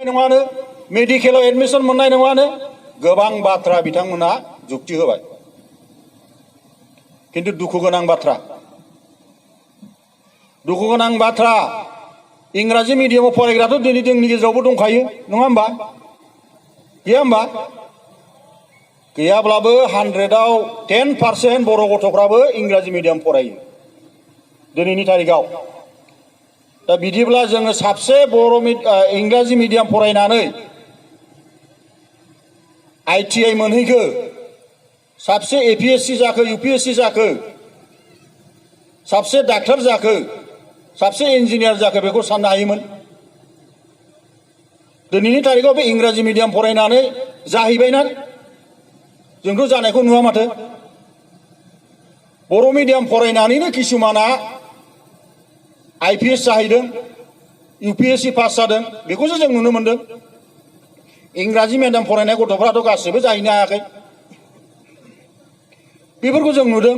नङानो मेडिकेलाव admission मोननाय नङानो गोबां बाथ्रा बिथांमोना जुक्ति होबाय। किन्तु दुखु गोनां बाथ्रा इंराजी मीडियामाव फरायग्राथ' दिनै जोंनि गेजेरावबो दंखायो नङा होमबा? गैया होमबा? गैयाब्लाबो 100आव 10% बर' गथ'फ्राबो इंराजी मीडियाम फरायो दिनैनि तारिखाव। दा बिदिब्ला जोङो साबसे इंराजी मीडियाम फरायनानै ITI मोनहैखो, साबसे APSC जाखो, UPSC जाखो, साबसे डाक्टर जाखो, साबसे इन्जिनियार जाखो बेखौ साननो हायोमोन। दिनैनि तारिखाव बे इंराजी मीडियाम फरायनानै जाहैबायना? जोंथ' जानायखौ नुवा माथो। बर' मीडियाम फरायनानैनो किसुमाना IPS जाहैदों, UPSC पास जादों, बेखौसो जों नुनो मोनदों। इंराजी मीडियाम फरायनाय गथ'फ्राथ' गासिबो जाहैनो हायाखै। बेफोरखौ जों नुदों।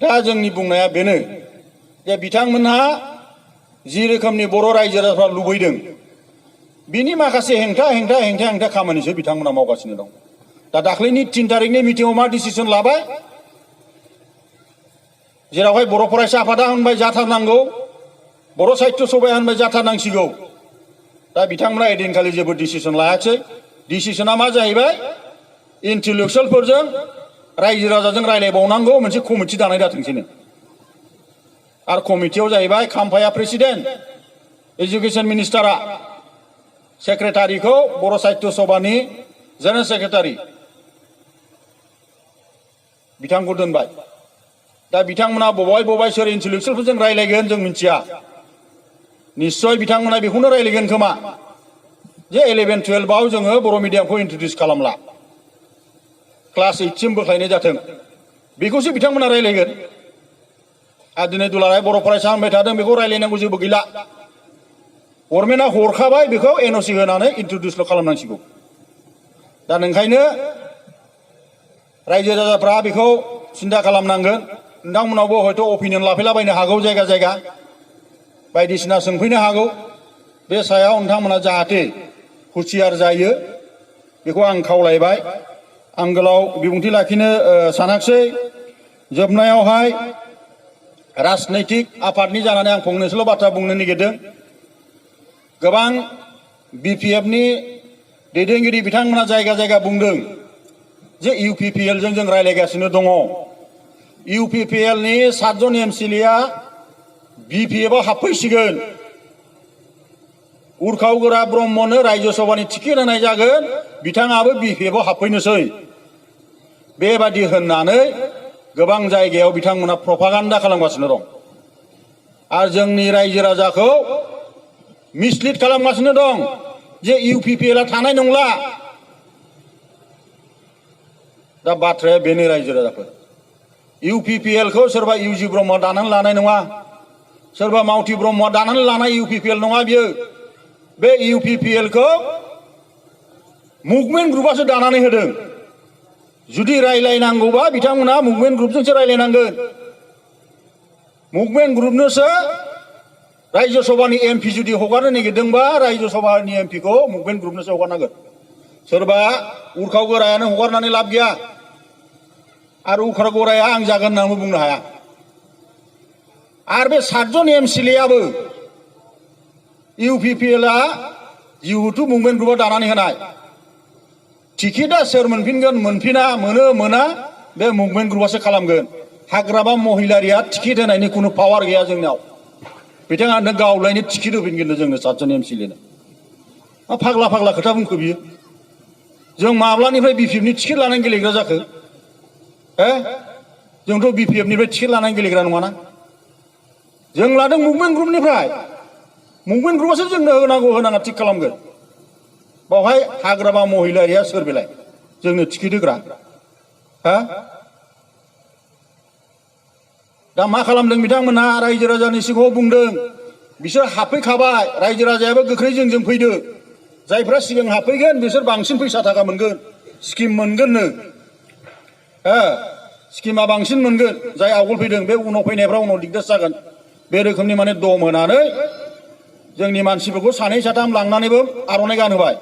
दा जोंनि बुंनाया बेनो जे बिथांमोनहा जि रोखोमनि बर' रायजो राजाफ्रा लुबैदों बिनि माखासे हेंथा खामानिसो बिथांमोना मावगासिनो दं। दा दाख्लैनि 3 तारिखनि मिटिंआव मा डिसिसन लाबाय? जेरावहाय बर' फरायसा आफादा होनबाय जाथारनांगौ, बर' साहित्य सभाया होनबाय जाथारनांसिगौ। दा बिथांमोना एदिनखालि जेबो डिसिसन लायाखिसै। डिसिसना मा जाहैबाय? इन्टेलेक्सुवेलफोरजों रायजो राजाजों रायलायबावनांगौ, मोनसे कमिटि दानाय जाथोंसैनो। आरो कमिटियाव जाहैबाय खाम्फाया प्रेसिडेन्ट, एजुकेशन मिनिस्टारा सेक्रेटारिखौ बर' साहित्य सभानि जेनेरेल सेक्रेटारि बिथांखौ दोनबाय। दा बिथांमोना बबाय सोर इन्टेलेक्सुवेलफोरजों रायलायगोन जों मिथिया। निश्चय बिथांमोना बेखौनो रायलायगोन खोमा जे 11-12आव जोङो बर' मिडियामखौ इन्ट्रडिउस खालामला, क्लास 8 सिम बोख्लायनाय जाथों, बेखौसो बिथांमोना रायलायगोन। आरो दिनै दुलाराय बर' फरायसा होनबाय थादों, बेखौ रायलायनांगौ जेबो गैला। गभर्नमेन्टआ हरखाबाय, बेखौ NOC होनानै इन्ट्रडिउसल' खालामनांसिगौ। दा नोंखायनो रायजो राजाफ्रा बेखौ सिन्था खालामनांगोन। नोंथांमोनावबो हयथ' अपिनियन लाफैलाबायनो हागौ, जायगा बायदिसिना सोंफैनो हागौ। बे सायाव नोंथांमोना जाहाथे हुसियार जायो बेखौ आं खावलायबाय। आं गोलाव बिबुंथि लाखिनो सानाखिसै। जोबनायावहाय राजनैतिक आफादनि जानानै आं फंनैसोल' बाथ्रा बुंनो नागिरदों। गोबां BPFनि दैदेनगिरि बिथांमोना जायगा बुंदों जे UPPLजों जों रायलायगासिनो दङ। UPPLनि 7 जन MCLA BPFआव हाबफैसिगोन। उर्खाव गोरा ब्रह्मनो रायजो सभानि टिकेट होनाय जागोन, बिथाङाबो BPFआव हाबफैनोसै। बेबादि होननानै गोबां जायगायाव बिथांमोना प्रपागान्डा खालामगासिनो दं आरो जोंनि रायजो राजाखौ मिसलिड खालामगासिनो दं जे UPPLआ थानाय नंला। दा बाथ्राया बेनो रायजो राजाफोर, UPPLखौ सोरबा UG ब्रह्मआ दानानै लानाय नङा, सोरबा मावथि ब्रह्मआ दानानै लानाय UPPL नङा बियो। बे UPPLखौ मुभमेन्ट ग्रुपआसो दानानै होदों। जुदि रायलायनांगौबा बिथांमोना मुभमेन्ट ग्रुपजोंसो रायलायनांगोन। मुभमेन्ट ग्रुपनोसो रायजो सभानि MP जुदि हगारनो नागिरदोंबा रायजो सभानि MPखौ मुभमेन्ट ग्रुपनोसो हगारनांगोन। सोरबा उर्खाव गोरायानो हगारनानै लाब गैया आरो उर्खाव गोराया आं जागोन होननानै बुंनो हाया। आरो बे 7 जन MCLAआबो UPPLआ जिहेथु मुभमेन्ट ग्रुपआ दानानै होनाय, टिकेटआ सोर मोनफिनगोन मोना बे मुभमेन्ट ग्रुपआसो खालामगोन। हाग्रामा महिलारिया टिकेट होनायनि खुनु पावार गैया जोंनाव। बिथाङा गावलायनो टिकेट होफिनगोन जोंनो 7 जन MCLAनो। मा फाग्ला खोथा बुंखो बियो? जों माब्लानिफ्राय BPFनि टिकेट लानानै गेलेग्रा जाखो? जोंथ' BPFनिफ्राय टिकेट लानानै गेलेग्रा नङाना। जों लादों मुभमेन्ट ग्रुपनिफ्राय। मुभमेन्ट ग्रुपआसो जोंनो होनांगौ होनाङा थिग खालामगोन। बावहाय हाग्रामा महिलारिया सोर बेलाय जोंनो टिकेट होग्रा? दा मा खालामदों बिथांमोना? रायजो राजानि सिगाङाव बुंदों बिसोर हाबफैखाबाय, रायजो राजायाबो गोख्रै जोंजों फैदो। जायफ्रा सिगां हाबफैगोन बिसोर बांसिन फैसा थाखा मोनगोन, स्किम मोनगोननो। स्किमा बांसिन मोनगोन। जाय आवगोल फैदों बे उनाव फैनायफ्रा उनाव दिगदार जागोन। बे रोखोमनि माने दम होनानै जोंनि मानसिफोरखौ सानै साथाम लांनानैबो आर'नाइ गानहोबाय।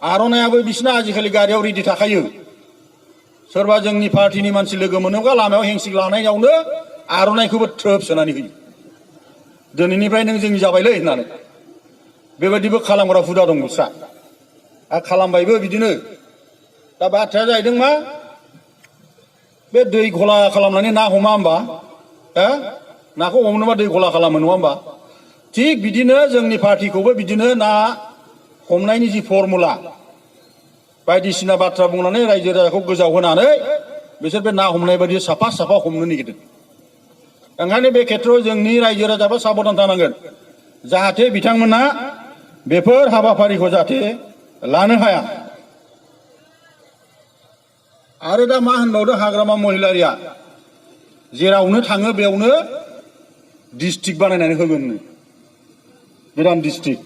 आर'नाइयाबो बिसिना आजिखालि गारियाव रेडि थाखायो। सोरबा जोंनि पार्टिनि मानसि लोगो मोनोब्ला लामायाव हेंसिक लानायावनो आर'नाइखौबो थ्रोब सोनानै होयो। दिनैनिफ्राय नों जोंनि जाबायलै होननानै बेबायदिबो खालामग्रा हुदा दं बिस्रा आरो खालामबायबो बिदिनो। दा बाथ्राया जाहैदों मा बे दै घला खालामनानै ना हमा होमबा नाखौ हमनोबा दै घला खालामो नङा होमबा? थिग बिदिनो जोंनि पार्टिखौबो बिदिनो ना हमनायनि जि फर्मुला बायदिसिना बाथ्रा बुंनानै रायजो राजाखौ गोजाव होनानै बिसोर बे ना हमनाय बायदि साफा साफा हमनो नागिरदों। ओंखायनो बे खेथ्रआव जोंनि रायजो राजाफ्रा साबधान थानांगोन जाहाथे बिथांमोना बेफोर हाबाफारिखौ जाहाथे लानो हाया। आरो दा मा होनबावदों हाग्रामा महिलारिया जेरावनो थाङो बेयावनो डिस्ट्रिक्ट बानायनानै होगोननो, गोदान डिस्ट्रिक्ट।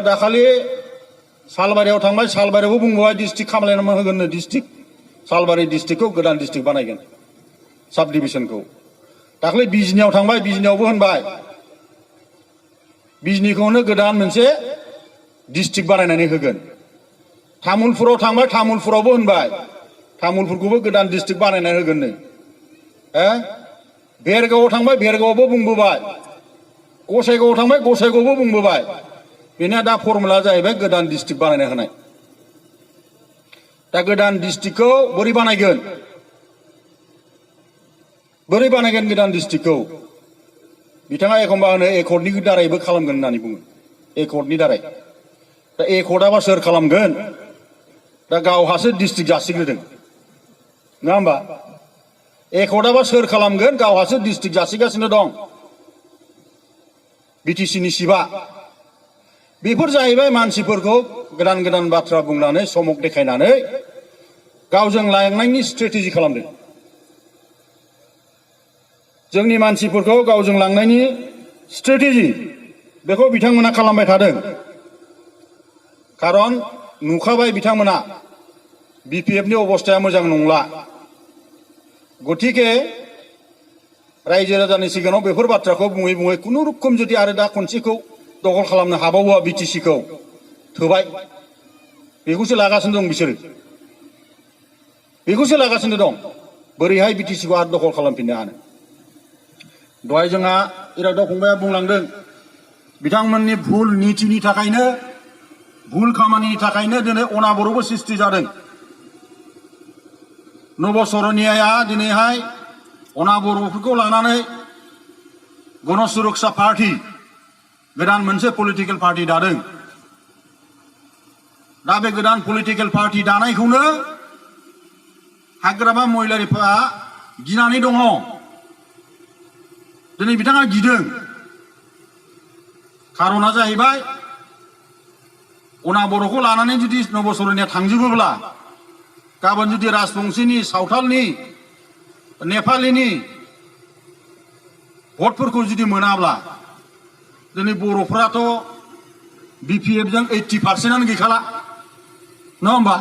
दाखालि सालबारियाव थांबाय, सालबारियावबो बुंबाय डिस्ट्रिक्ट खामलायनानै होगोननो, डिस्ट्रिक्ट सालबारि डिस्ट्रिक्टखौ गोदान डिस्ट्रिक्ट बानायगोन साब डिभिजनखौ। दाखालि बिजनियाव थांबाय, बिजनियावबो होनबाय बिजनिखौनो गोदान मोनसे डिस्ट्रिक्ट बानायनानै होगोन। तामुलपुराव थांबाय, तामुलपुरावबो होनबाय तामुलपुरखौबो गोदान डिस्ट्रिक्ट बानायनानै होगोननो। भेरगावआव थांबाय, भेरगावआवबो बुंबोबाय, गसाइगावआव थांबाय, गसाइगावआवबो बुंबोबाय। बेना दा फर्मुला जाहैबाय गोदान डिस्ट्रिक्ट बानायना होनाय। दा गोदान डिस्ट्रिक्टखौ बोरै बानायगोन? बोरै बानायगोन गोदान डिस्ट्रिक्टखौ? बिथाङा एखम्बा होनो एकर्डनि दारैबो खालामगोन होननानै बुङो, एकर्डनि दारै। दा एकर्डआबा सोर खालामगोन? दा गावहासो डिस्ट्रिक्ट जासिग्रोदों नङा होमबा? एकर्डआबा सोर खालामगोन? गावहासो डिस्ट्रिक्ट जासिगासिनो दं बिटिसिनि सिबा। बेफोर जाहैबाय मानसिफोरखौ गोदान गोदान बाथ्रा बुंनानै समक देखायनानै गावजों लांनायनि स्ट्रेटेजि खालामदों। जोंनि मानसिफोरखौ गावजों लांनायनि स्ट्रेटेजि बेखौ बिथांमोना खालामबाय थादों। खारन नुखाबाय बिथांमोना बिपिएफनि अबस्थाया मोजां नंला। गतिके रायजो राजानि सिगाङाव बेफोर बाथ्राखौ बुङै बुङै खुनुरुखुम जुदि आरो दा खनसेखौ दखल खालामनो हाबावोआ बिटिसिखौ थोबाय, बेखौसो लागासिनो दं बिसोरो, बेखौसो लागासिनो दं। बोरैहाय बिटिसिखौ आरो दखल खालामफिननो हानो? दहाय जोंहा इराग्दाव फंबाया बुंलांदों बिथांमोननि भुल नितिनि थाखायनो, भुल खामानिनि थाखायनो दिनै अनाबर'बो सृष्टि जादों। नबसरनियाया दिनैहाय अनाबर'फोरखौ लानानै गण सुरक्षा पार्टी गोदान मोनसे पलिटिकेल पार्टी दादों। दा बे गोदान पलिटिकेल पार्टी दानायखौनो हाग्रामा महिलारिफोरा गिनानै दङ। दिनै बिथाङा गिदों। खारना जाहैबाय अनाबर'खौ लानानै जुदि नबसरनिया थांजोबोब्ला गाबोन जुदि राजबंशीनि, सावथालनि, नेपालिनि भटफोरखौ जुदि मोनाब्ला दिनै बर'फ्राथ' बिपिएफजों 80% गैखाला नङा होमबा?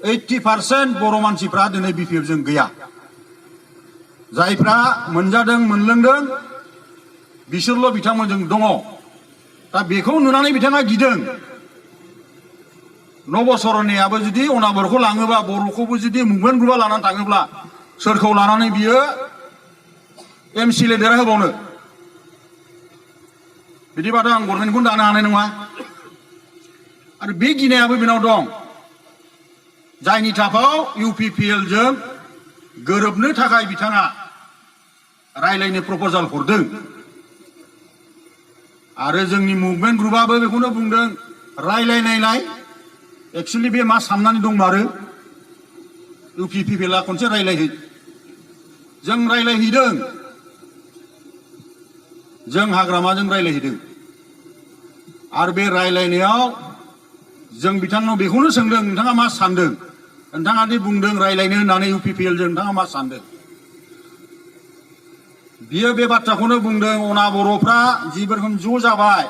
80% बर' मानसिफ्रा दिनै बिपिएफजों गैया। जायफ्रा मोनजादों मोनलोंदों बिसोरल' बिथांमोनजों दङ। दा बेखौ नुनानै बिथाङा गिदों। नबसरनियाबो जुदि अनाबर'खौ लाङोबा, बर'खौबो जुदि मुभमेन्ट ग्रुपआ लानानै थाङोब्ला सोरखौ लानानै बियो एमसिएलए देरहाहोबावनो? बिदिबाथ' आं गभर्नमेन्टखौनो दानो हानाय नङा। आरो बे गिनायाबो बेनाव दं, जायनि थाखाय इउपिपिएलजों गोरोबनो थाखाय बिथाङा रायलायनो प्रप'जाल हरदों। आरो जोंनि मुभमेन्ट ग्रुपआबो बेखौनो बुंदों, रायलायनायलाय एक्सुअलि बे मा साननानै दंमारो? इउपिपिएलआ खनसे रायलायहै। जों रायलायहैदों, जों हाग्रामाजों रायलायहैदों। आरो बे रायलायनायाव जों बिथांनाव बेखौनो सोंदों, नोंथाङा मा सानदों? नोंथाङा दि बुंदों रायलायनो होननानै इउपिपिएलजों, नोंथाङा मा सानदों? बियो बे बाथ्राखौनो बुंदों, अनाबर'फ्रा जिफोरखौ ज' जाबाय,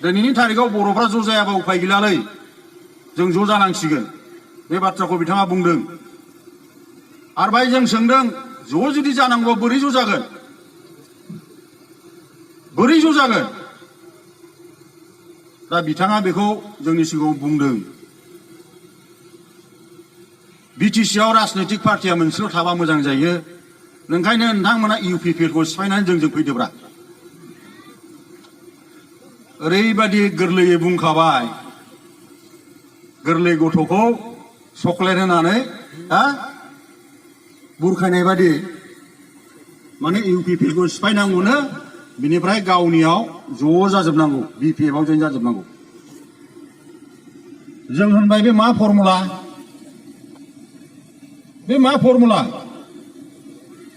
दिनैनि थारिखआव बर'फ्रा ज' जायाबा उफाय गैलालै, जों ज' जानांसिगोन। बे बाथ्राखौ बिथाङा बुंदों। आरो भाई जों सोंदों, ज' जुदि जानांगौ बोरै ज' जागोन? बोरै ज' जागोन दा बिथाङा बेखौ जोंनि सिगाङाव बुंदों बिटिसिआव राजनैतिक पार्टिया मोनसेल' थाबा मोजां जायो नोंखायनो नोंथांमोना इउपिपिएलखौ सिफायनानै जोंजों फैदोब्रा ओरैबायदि गोरलैयै बुंखाबाय गोरलै गथ'खौ चकलेट होनानै बुरखायनाय बादि माने इउपिपिएलखौ सिफायनांगौनो बिनिफ्राय गावनियाव ज' जाजोबनांगौ बिपिएफआव जइन जाजोबनांगौ जों होनबाय बे मा फर्मुला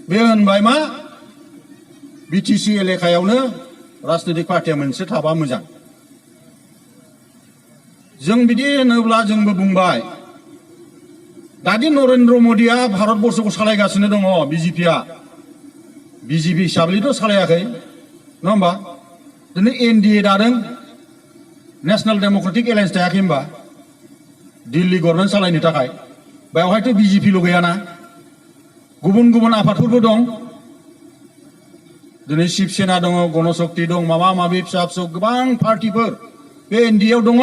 बे होनबाय मा बिटिसि एलेकायावनो राजनैतिक पार्टिया मोनसे थाबा मोजां जों बिदि होनोब्ला जोंबो बुंबाय दादि नरेन्द्र मोदीआ भारतबर्षखौ सालायगासिनो दङ बिजेपि हिसाबैथ' सालायाखै नङा होमबा दिनै एनडिए दादों नेशनेल डेम'क्रेटिक एलायन्स थायाखै होमबा दिल्ली गभर्नमेन्ट सालायनो थाखाय बेवहायथ' बिजेपिल' गैयाना गुबुन गुबुन आफादफोरबो दं दिनै शिबसेना दङ गणशक्ति दं माबा माबि फिसा फिसौ गोबां पार्टिफोर बे एनडिएआव दङ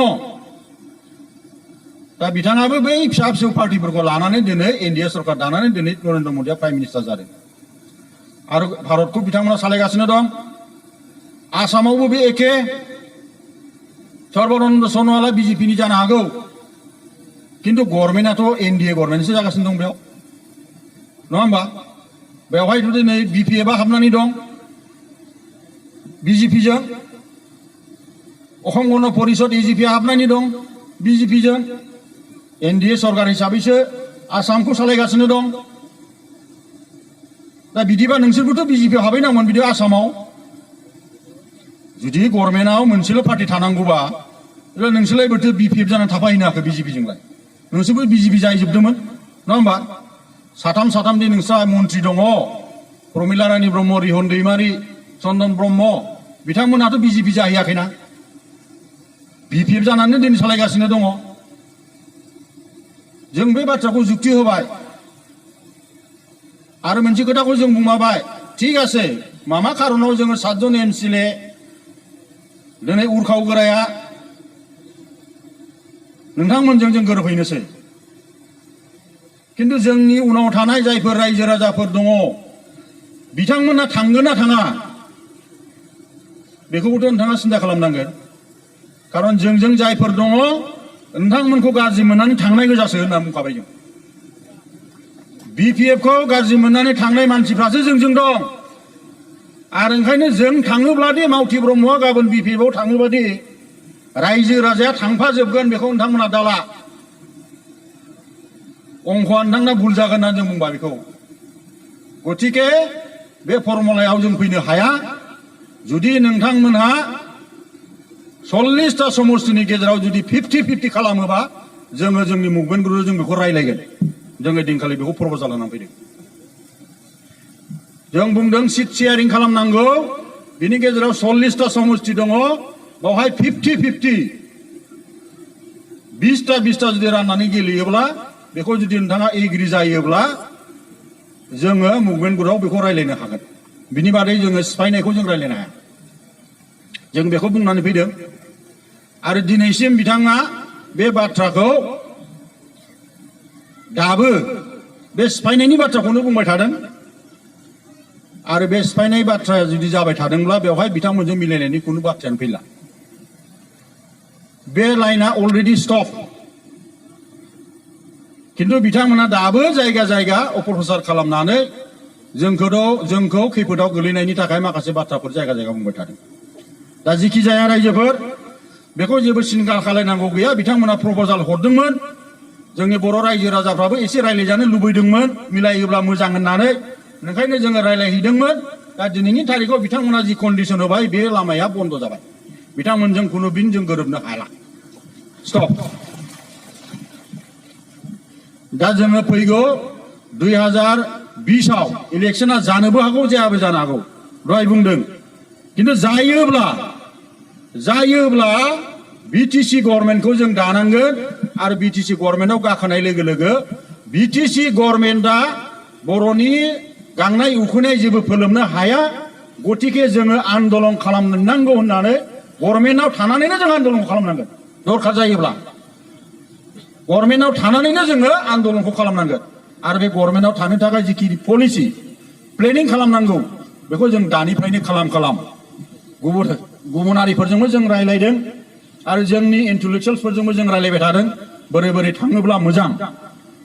दा बिथाङाबो बै फिसा फिसौ पार्टिफोरखौ लानानै दिनै एनडिए सरकार दानानै दिनै नरेन्द्र मोदीआ प्राइम मिनिस्टार जादों आरो भारतखौ बिथांमोना सालायगासिनो दं आसामावबो बे एखे सर्बानन्द सन'वाला बिजेपिनि जानो हागौ किन्तु गभर्नमेन्टआथ' एनडिए गभर्नमेन्टसो जागासिनो दं बेयाव नङा होमबा बेवहायथ' दिनै बिपिएफआ हाबनानै दं बिजेपिजों अखम गण परिषद एजिपिआ हाबनानै दं बिजेपिजों एनडिए सरकार हिसाबैसो आसामखौ सालायगासिनो दं दा बिदिबा नोंसोरबोथ' बिजेपिआव हाबहैनांगोन बिदि आसामाव जुदि गभर्नमेन्टआव मोनसेल' पार्टि थानांगौबा नोंसोरलाय बोथो बिपिएफ जानानै थाफाहैनो हाखो बिजेपिजोंलाय नोंसोरबो बिजेपि जाहैजोबदोंमोन नङा होमबा साथाम दि नोंस्रा मन्त्रि दङ प्रमिला रानी ब्रह्म रिहन दैमारी चन्दन ब्रह्म बिथांमोनाथ' बिजेपि जाहैयाखैना बिपिएफ जानानै दिनै सालायगासिनो दङ जों बे बाथ्राखौ जुक्ति होबाय आरो मोनसे खोथाखौ जों बुंबाय ठीक আছে मा खारनाव जोङो 7 जन एमसिएलए दिनै उरखाव गोराया नोंथांमोनजों जों गोरोबहैनोसै किन्तु जोंनि उनाव थानाय जायफोर रायजो राजाफोर दङ बिथांमोना थांगोन ना थाङा बेखौबोथ' नोंथाङा सिन्था खालामनांगोन खारन जोंजों जायफोर दङ नोंथांमोनखौ गाज्रि मोननानै थांनाय गोजासो होनना बुंखाबाय जों बिपिएफखौ गाज्रि मोननानै थांनाय मानसिफ्रासो जोंजों दं आरो ओंखायनो जों थाङोब्लादि मावथि ब्रह्मआ गाबोन बिपिएफआव थाङोबादि रायजो राजाया थांफाजोबगोन बेखौ नोंथांमोना दाला अंखआ नोंथांना भुल जागोन होनना जों बुंबाय बेखौ गतिके बे फर्मुलायाव जों फैनो हाया जुदि नोंथांमोनहा 40टा समष्टिनि गेजेराव जुदि 50-50 खालामोबा जोङो जोंनि मुभमेन्ट ग्रुपजों जों बेखौ रायलायगोन जोङो दिनखालि बेखौ प्रप'जाल होनानै फैदों जों बुंदों सिट शेयारिं खालामनांगौ बिनि गेजेराव 40टा समष्टि दङ बावहाय 50-50 20टा जुदि राननानै गेलेयोब्ला बेखौ जुदि नोंथाङा एग्रि जायोब्ला जोङो मुभमेन्ट ग्रुपआव बेखौ रायलायनो हागोन बिनि बादै जोङो सिफायनायखौ जों रायलायनो हाया जों बेखौ बुंनानै फैदों आरो दिनैसिम बिथाङा बे बाथ्राखौ दाबो बे सिफायनायनि बाथ्राखौनो बुंबाय थादों आरो बे सिफायनाय बाथ्राया जुदि जाबाय थादोंब्ला बेवहाय बिथांमोनजों मिलायनायनि खुनु बाथ्रायानो फैला बे लाइना अलरेडि स्टप किन्तु बिथांमोना दाबो जायगा अपप्रचार खालामनानै जोंखौ खैफोदाव गोलैनायनि थाखाय माखासे बाथ्राफोर जायगा बुंबाय थादों दा जिखि जाया रायजोफोर बेखौ जेबो सिन्था खालायनांगौ गैया बिथांमोना प्रप'जाल हरदोंमोन जोंनि बर' रायजो राजाफ्राबो एसे रायलायजानो लुबैदोंमोन मिलायोब्ला मोजां होननानै ओंखायनो जोङो रायलायहैदोंमोन दा दिनैनि तारिखआव बिथांमोना जि कन्डिसन होबाय बे लामाया बन्द जाबाय बिथांमोनजों खुनु दिन जों गोरोबनो हाला स्टप दा जोङो फैगौ 2020आव इलेक्शना जानोबो हागौ जायाबो जानो हागौ दहाय बुंदों किन्तु जायोब्ला बिटिसि गभर्नमेन्टखौ जों दानांगोन आरो बिटिसि गभर्नमेन्टआव गाखोनाय लोगो लोगो बिटिसि गभर्नमेन्टआ बर'नि गांनाय उखैनाय जेबो फोलोमनो हाया गतिके जोङो आन्दोलन खालामनांगौ होननानै गभर्नमेन्टआव थानानैनो जों आन्दोलनखौ खालामनांगोन दरखार जायोब्ला गभर्नमेन्टआव थानानैनो जोङो आन्दोलनखौ खालामनांगोन आरो बे गभर्नमेन्टआव थानो थाखाय जिखिनि पलिसि प्लेनिं खालामनांगौ बेखौ जों दानिफ्रायनो खालाम गुबुन हारिफोरजोंबो जों रायलायदों आरो जोंनि इन्टेलेक्सुयेल्सफोरजोंबो जों रायलायबाय थादों बोरै थाङोब्ला मोजां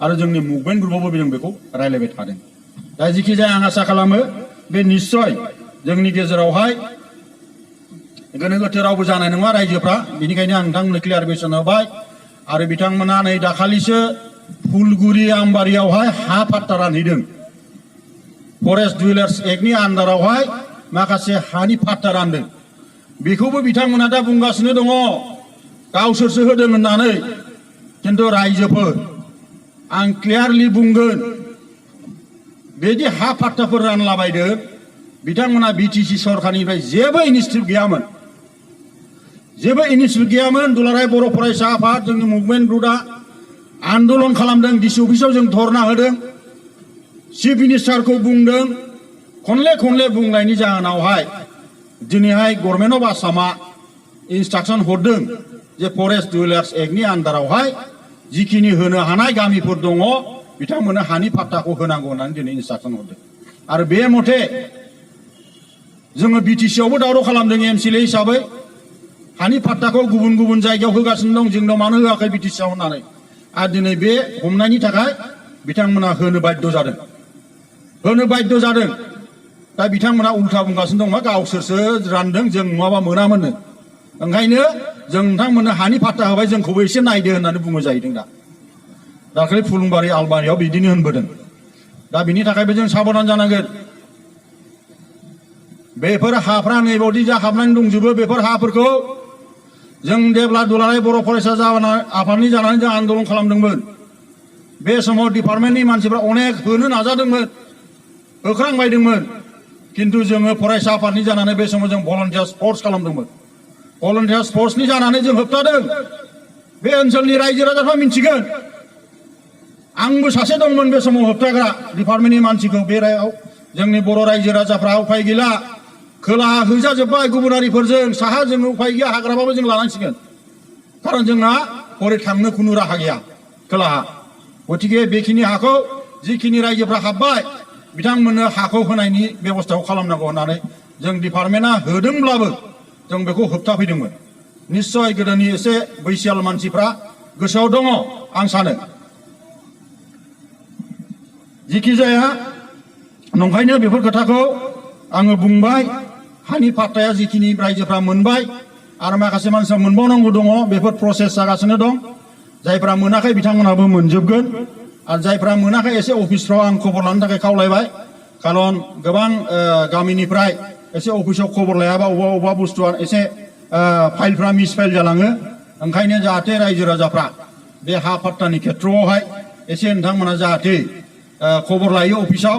आरो जोंनि मुभमेन्ट ग्रुपआवबो जों बेखौ रायलायबाय थादों दा जिखि जाया आं आसा खालामो बे निश्चय जोंनि गेजेरावहाय गोनो गोथो रावबो जानाय नङा रायजोफ्रा बेनिखायनो आं नोंथांमोननो क्लियारिफिकेसन होबाय आरो बिथांमोना नै दाखालिसो फुलगुरि आमबारियावहाय हा पाट्टा रानहैदों फरेस्ट डुवेलार्स एक्टनि आन्डारावहाय माखासे हानि पाट्टा रानदों बेखौबो बिथांमोना दा बुंगासिनो दङ गावसोरसो होदों होननानै किन्तु रायजोफोर आं क्लियारलि बुंगोन बेदि हा पाट्टाफोर रानलाबायदों बिथांमोना बिटिसि सरकारनिफ्राय जेबो इनिशिएटिभ गैयामोन दुलाराय बर' फरायसा आफाद जोंनि मुभमेन्ट ग्रुपआ आन्दोलन खालामदों डिसि अफिसाव जों धरना होदों चिफ मिनिस्टारखौ बुंदों खनले बुंनायनि जाहोनावहाय दिनैहाय गभर्नमेन्ट अफ आसामा इन्सट्राक्सन हरदों जे फरेस्ट डुवेलार्स एक्टनि आन्डारावहाय जिखिनि होनो हानाय गामिफोर दङ बिथांमोननो हानि पाट्टाखौ होनांगौ होननानै दिनै इन्सट्राक्सन हरदों आरो बे मथे जोङो बिटिसिआवबो दावराव खालामदों एमसिएलए हिसाबै हानि पाट्टाखौ गुबुन जायगायाव होगासिनो दं जोंनाव मानो होआखै बिटिसिआव होननानै आरो दिनै बे हमनायनि थाखाय बिथांमोना होनो बाध्य जादों दा बिथांमोना उल्था बुंगासिनो दं मा गावसोरसो रानदों जों नङाबा मोनामोननो ओंखायनो जों नोंथांमोननो हानि पाट्टा होबाय जोंखौबो एसे नायदो होननानै बुङो जाहैदों दा दाखालि फुलुंबारि आलबारियाव बिदिनो होनबोदों दा बिनि थाखायबो जों साबधान जानांगोन बेफोर हाफ्रा नैबावदि जा हाबनानै दंजोबो बेफोर हाफोरखौ जों जेब्ला दुलाराय बर' फरायसा आफादनि जानानै जों आन्दोलन खालामदोंमोन बे समाव डिपार्टमेन्टनि मानसिफ्रा अनेक होनो नाजादोंमोन होख्रांबायदोंमोन किन्तु जोङो फरायसा आफादनि जानानै बे समाव जों भलन्टियार्स फर्स खालामदोंमोन भलन्टियार्स फर्सनि जानानै जों होबथादों बे ओनसोलनि रायजो राजाफ्रा मिन्थिगोन आंबो सासे दंमोन बे समाव होबथाग्रा डिपार्टमेन्टनि मानसिखौ बे रायाव जोंनि बर' रायजो राजाफ्रा उफाय गैला खोलाहा होजाजोब्बाय गुबुनारिफोरजों साहा जोङो उफाय गैया हाग्राबाबो जों लानांसिगोन खारन जोंहा हरै थांनो खुनु राहा गैया खोलाहा गतिके बेखिनि हाखौ जिखिनि रायजोफ्रा हाबबाय बिथांमोननो हाखौ होनायनि बेबस्थाखौ खालामनांगौ होननानै जों डिपार्टमेन्टआ होदोंब्लाबो जों बेखौ होबथाफैदोंमोन निश्चय गोदोनि एसे बैसोआल मानसिफ्रा गोसोआव दङ आं सानो जिखि जाया नंखायनो बेफोर खोथाखौ आङो बुंबाय हानि पाट्टाया जिखिनि रायजोफ्रा मोनबाय आरो माखासे मानसिफ्रा मोनबावनांगौ दङ बेफोर प्रसेस जागासिनो दं जायफ्रा मोनाखै बिथांमोनाबो मोनजोबगोन आरो जायफ्रा मोनाखै एसे अफिसफ्राव आं खबर लानो थाखाय खावलायबाय खारन गोबां गामिनिफ्राय एसे अफिसाव खबर लायाबा अबेबा बुस्थुआ एसे फाइलफ्रा मिसफाइल जालाङो ओंखायनो जाहाथे रायजो राजाफ्रा बे हा पाट्टानि खेत्रआवहाय एसे नोंथांमोना जाहाथे खबर लायो अफिसाव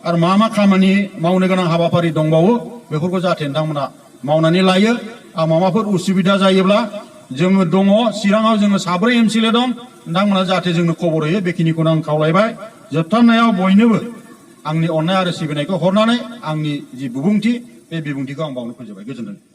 आरो मा खामानि मावनो गोनां हाबाफारि दंबावो बेफोरखौ जाहाथे नोंथांमोना मावनानै लायो आरो माबाफोर उसुबिदा जायोब्ला जोङो दङ चिराङाव जोङो 7 एमसिएलए दं नोंथांमोना जाहाथे जोंनो खबर होयो बेखिनिखौनो आं खावलायबाय जोबथारनायाव बयनोबो आंनि अननाय आरो सिबिनायखौ हरनानै आंनि जि बिबुंथि बे बिबुंथिखौ आं बावनो फोजोबबाय गोजोन्थों।